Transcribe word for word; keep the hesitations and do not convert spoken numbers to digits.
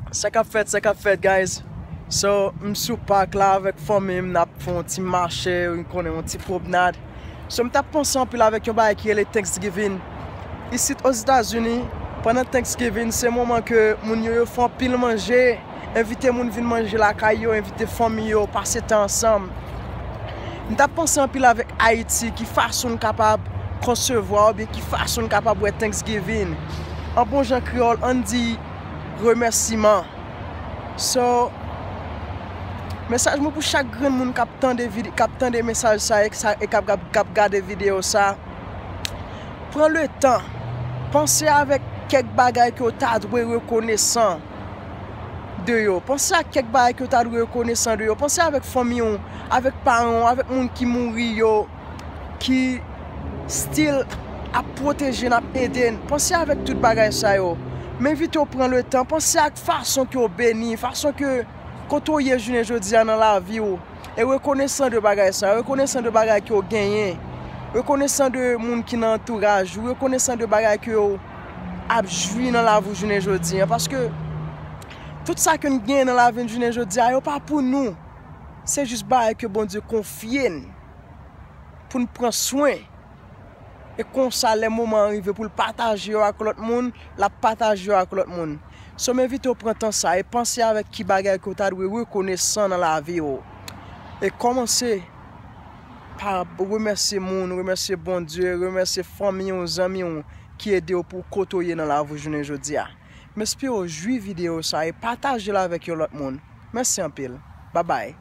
Sa k ap fèt, sa k ap fèt, guys? So, m sou pak la avèk fanmi m, n ap fè yon ti mache, ou konnen, yon ti pwomnad. So, m t ap panse anpil avèk yon bagay ki rele Thanksgiving. Isit Ozetazini, pandan Thanksgiving, se moman ke moun yo, yo fè anpil manje, envite moun vin manje lakay yo, envite fanmi yo, pase tan ansanm. M t ap panse anpil avèk Ayiti, ki fason n kapab konsevwa oubyen ki fason n kapab wè Thanksgiving. An bon jan kreyòl, ann di remèsiman. So, mesaj mwen pou chak grenn moun k ap tande vide-, k ap tande mesaj sa e k sa, e k ap, k ap, k ap gade videyo sa, pran letan, panse avèk kèk bagay ke w ta dwe rekonesan de yo. Panse ak kèk bagay ke w ta dwe rekonesan de yo. Panse avèk fanmi w, avèk paran w, avèk moun ki mouri yo, ki still ap pwoteje n, ap ede n. Panse avèk tout bagay sa yo. M envite w pran letan, panse ak fason ke w beni, fason ke kote w ye jounen jodi a nan lavi w. E rekonesan de bagay sa, rekonesan de bagay ke w genyen, rekonesan de moun ki nan antouraj ou, rekonesan de bagay ke w ap jwi nan lavi w jounen jodi a. Paske tout sa ke n genyen nan lavi n jounen jodi a, yo pa pou nou. Se jis bagay ke Bondye konfye n pou n pran swen. E konsa, lè moman an rive pou l pataje yo ak lòt moun, l ap pataje yo ak lòt moun. So, m envite w pran tan sa e panse avèk ki bagay ke w ta dwe rekonesan nan lavi w. E kòmanse pa remèsye moun, remèsye Bondye, remèsye fanmi w, zanmi w ki ede w pou kote w ye nan lavi w jounen jodi a. M espere w jwi videyo sa e pataje l avèk yon lòt moun. Mèsi anpil. Babay.